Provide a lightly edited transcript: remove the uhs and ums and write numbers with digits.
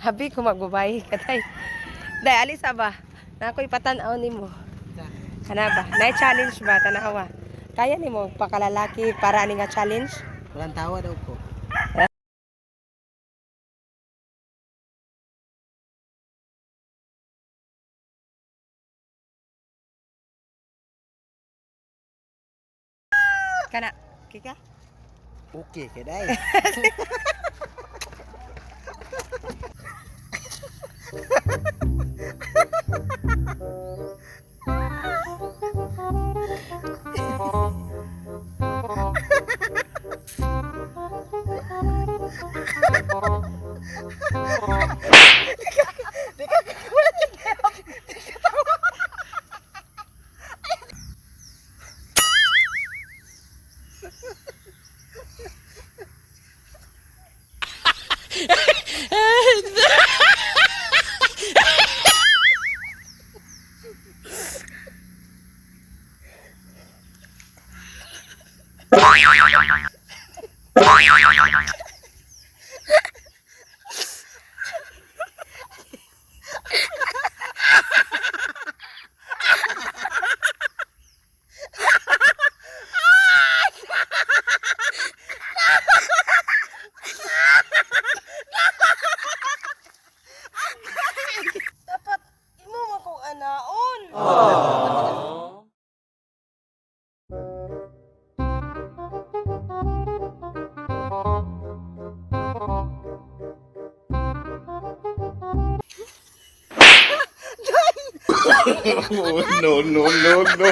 Habi ko magbabae ka, day. Day, alisa ba? Na ako'y patanaw nimo. Kana ba? Na challenge ba tanawa? Kaya nimo pakalalaki para ani nga challenge? Walang tawa daw ko. Kana. Kika? Okay kay day. Dapat imo man kong anaon. Oh, no, no, no, no.